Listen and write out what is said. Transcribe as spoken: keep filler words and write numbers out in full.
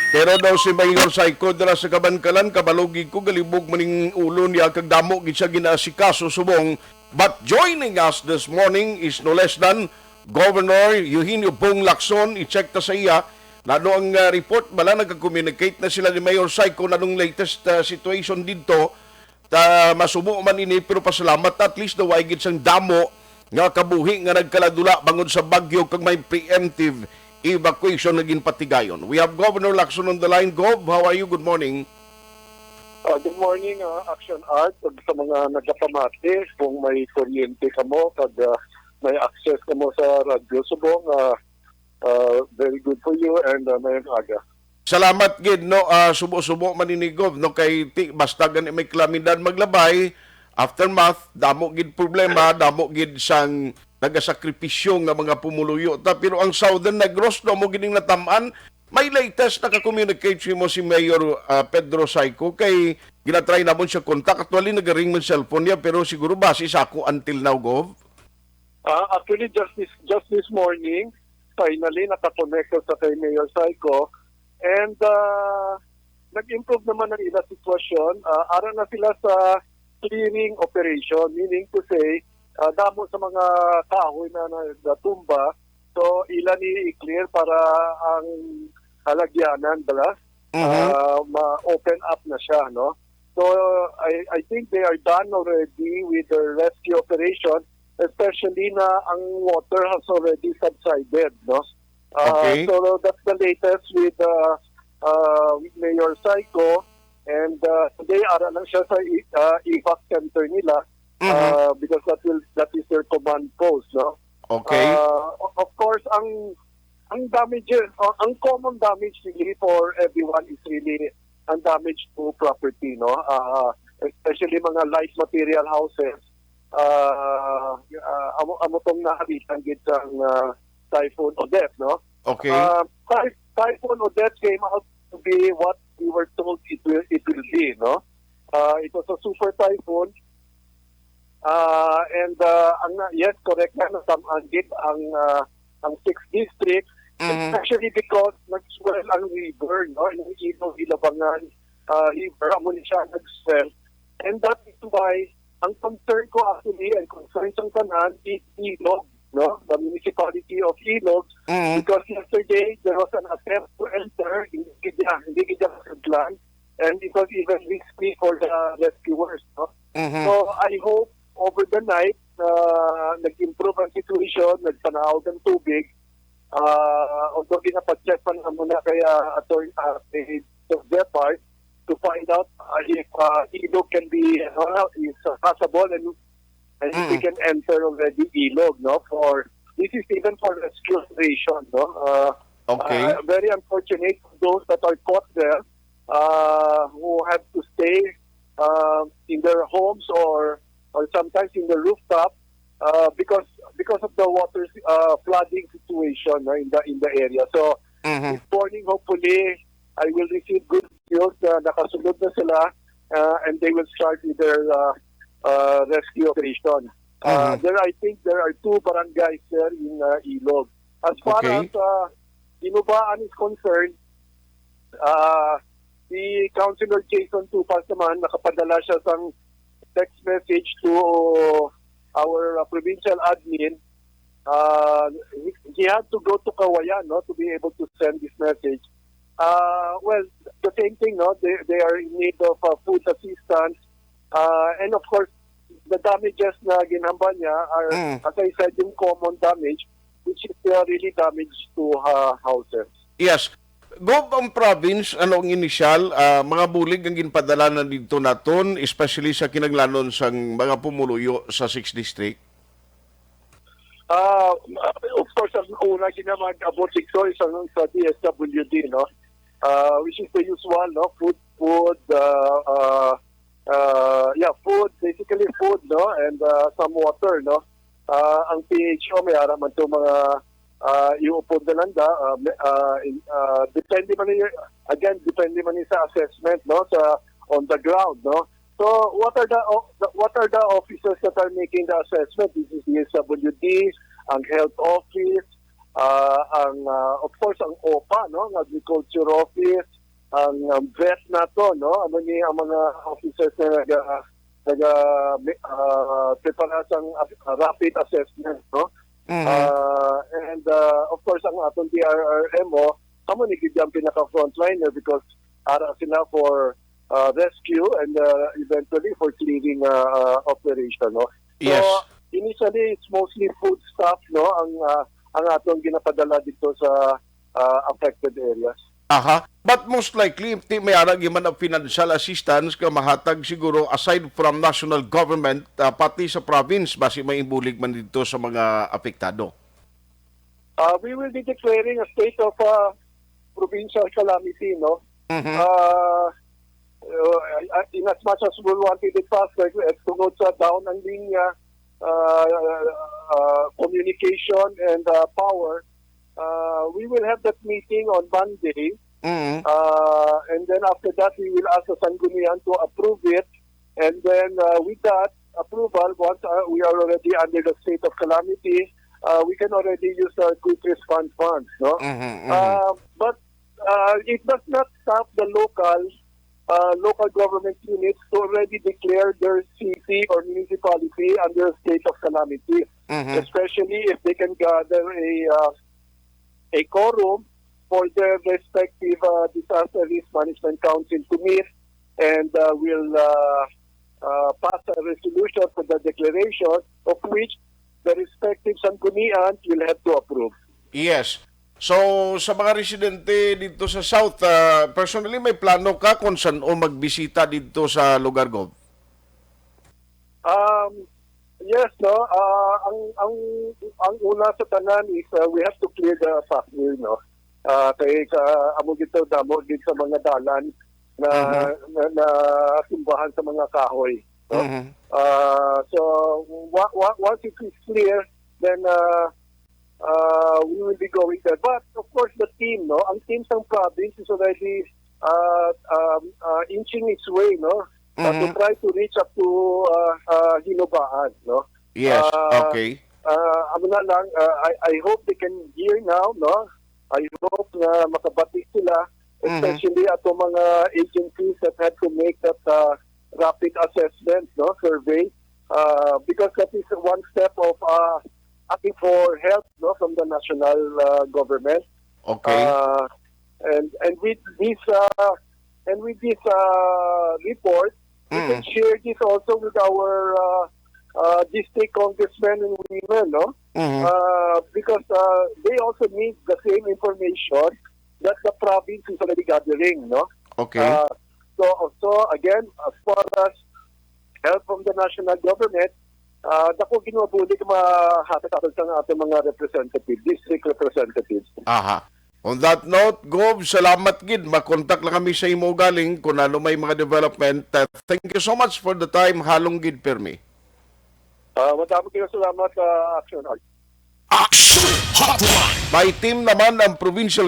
Pero daw si Mayor Saiko dira sa Kabankalan, kabalugig ko, galibog maning ulo niya, kag damo gid siya ginaasikaso subong. But joining us this morning is no less than Governor Eugenio Bong Lacson. I-check ta sa iya, nano ang, ah, report, bala nagka-communicate na sila ni Mayor Saiko, nanong latest, ah, situation didto. Ta masubo man ini, pero pasalamat, at least daw ay gid sang damo nga kabuhi nga nagkaladula bangod sa bagyo kag may preemptive evacuation nga ginpatigayon. We have Governor Lacson on the line. Gov, how are you? Good morning. Ah, good morning, ah, Action Art, ug sa mga nagapamati, kung may kuryente kamo kag, ah, may access kamo sa radyo subong, ah, ah, very good for you and, ah, mayong aga. Salamat gid, no, ah, subo-subo man ini, Gov, no, kay ti, basta gani may kalamidad maglabay, aftermath, damo gid problema, damo gid sang nagasakripisyo nga mga pumuluyo ta. Pero ang Southern Negros, no, mo gid ning natam-an. May latest naka-communicate sa imo si Mayor, ah, Pedro Saiko, kay ginatry namon siya contact. Actually, nagaring man cellphone niya, pero siguro basi sa ako until now, Gov. Ah, actually, just this, just this morning, finally, nakakonekta sa kay Mayor Saiko. And, ah, nag-improve naman ang ila sitwasyon. Ah, ara na sila sa clearing operation, meaning to say, ah, damo sa mga kahoy na na- natumba. So, ila ni i-clear para ang halagyanan, bala, Mhm. ah, ma-open up na siya, no? So, I, I think they are done already with the rescue operation, especially na ang water has already subsided, no? Ah, Okay. So, that's the latest with, uh, uh, Mayor Saiko. And, uh, today, ara lang siya sa i- uh, evac center nila, Mhm. uh, because that will that is their command post, no? Okay. Uh, o- of course, ang ang damage, uh, ang common damage really for everyone is really ang damage to property, no? Uh, especially mga light material houses. Uh, uh, amo amo tong nahabitan gid sang, uh, Typhoon Odette, no? Okay. Uh, Typh- Typhoon Odette came out to be what we were told it will it will be, no? Uh, it was a super typhoon. Uh, and, uh, ang na- yes, correct na, natam-an gid ang, uh, ang sixth district, Mhm. especially because nag-swell ang river, no? Ang Ilog Hilabangan, uh, River, amo ni siya nag-swell. And that is why ang concern ko actually, ang concern sa tanan is Ilog, no? The municipality of Ilog, Mhm. because yesterday there was an attempt to enter, hindi gid niya, hindi gid niya masudlan, and it was even risky for the rescuers, no? Mhm. So, I hope over the night, uh, nag-improve ang situation, nagpanaog ang tubig. Uh, although ginapa-check pa na muna kay, uh, Attorney, uh, kay Sir Jeffar to find out, uh, if, uh, Ilog can be, uh, is, uh, passable and, and if we Mm. can enter already Ilog, no? For, this is even for rescue operation, no? Uh, Okay. Uh, very unfortunate for those that are caught there, uh, who have to stay, uh, in their homes or, or sometimes in the rooftop, uh, because, because of the water, uh, flooding situation, no, in the, in the area. So, Mhm. this morning, hopefully, I will receive good news na nakasulod na sila, uh, and they will start with their, uh, uh, rescue operation. Uh, Mhm. there, I think there are two barangays there in, uh, Ilog. As far Okay. as, uh, Dinubaan is concerned, uh, si Councilor Jason Tupas naman, nakapadala siya sang text message to our, uh, provincial admin. Uh, he, he had to go to Cauayan, no, to be able to send this message. Uh, well, the same thing, no? They, they are in need of, uh, food assistance. Uh, and of course, the damages na ginhambal niya are, Mm. as I said, yung common damage, which is, uh, really damage to, uh, houses. Yes. Gov, ang province, ano ang initial, ah, mga bulig ang ginpadala na didto naton, especially sa kinahanglanon sang mga pumuluyo sa sixth District? Ah, of course, ang una gid nga mag-abot dito is ang sa D S W D, no? Ah, which is the usual, no? Food, food, ah, ah, ah, yeah, food, basically food, no? And, ah, some water, no? Ah, ang P H O, may ara man to mga, ah, iupod na lang da, ah, may, ah, in, ah, depende man ni, again, depende man ni sa assessment, no? Sa on the ground, no? So, what are the o-, the, what are the officers that are making the assessment? This is D S W D, ang health office, ah, ang, ah, of course, ang opa, no, ang agriculture office, ang, um, vet nato, no, amo ni ang mga officers na naga, naga, ah, prepara sang as-, rapid assessment, no. Mhm. Ah, and, ah, of course, ang aton D R R M O, amo ni gid ang pinaka frontliner because ara sila for, ah, rescue and, ah, eventually for clearing, ah, ah, operation, no. So, yes, initially, it's mostly food stuff, no, ang, ah, ang aton ginapadala dito sa, ah, affected areas. Aha. But most likely, ti may ara gyud man ang financial assistance nga mahatag siguro aside from national government, ah, pati sa province, basi may ibulig man dito sa mga apektado. Uh, we will be declaring a state of, uh, provincial calamity, no? Mhm. Uh, uh, in as much as we wanted it faster, eh, tungod sa down ang linya, uh, uh, communication and, uh, power, uh, we will have that meeting on Monday. Mhm. Uh, and then after that, we will ask the Sanggunian to approve it. And then, uh, with that approval, once, uh, we are already under the state of calamity, uh, we can already use the quick response funds, no? Mhm, mhm. Uh, but, uh, it does not stop the local, uh, local government units to already declare their city or municipality under a state of calamity, Mhm. especially if they can gather a, uh, a quorum for their respective, uh, disaster risk management council to meet and, uh, will, uh, uh, pass a resolution for the declaration of which the respective sanggunian will have to approve. Yes. So, sa mga residente dito sa South, ah, personally, may plano ka kung saan o magbisita dito sa lugar, Gov? Um, yes, no. Ah, ang, ang, ang una sa tanan is, ah, we have to clear the pathway, no. Ah, kay ka, amo dito, damo din sa mga dalan na, Mhm. na, na tumbahan sa mga kahoy, no? Mhm. Ah, so, wa-, wa-, once it is clear, then, ah, ah, we will be going there. But, of course, the team, no? Ang team sang province is already, ah, um, ah, inching its way, no? Uh, to Mhm. try to reach up to, ah, ah, Hinobaan, no? Yes, Ah, okay. ah, amo na lang, ah, I, I hope they can hear now, no? I hope nga makabati sila, Mhm. especially ato mga agencies that had to make that, ah, rapid assessment, no, survey, uh, because that is one step of, uh, asking for help, no, from the national, uh, government. Okay. Uh, and, and with this, uh, and with this, uh, report, we can Mm. share this also with our, uh, uh, district congressmen and women, no? Mhm. Uh, because, uh, they also need the same information that the province is already gathering, no? Okay. Uh, so, so again, as far as help from the national government, uh, dako gid nga bulig mahatag sa aton mga representative, district representatives. Aha. On that note, Gov, salamat gid. Makontak lang kami sa imo galing kung ano may mga development. Uh, thank you so much for the time. Halong gid, permi. Ah, madamo kayo salamat, ah, Action Art. Action Hotline. May team naman ang Provincial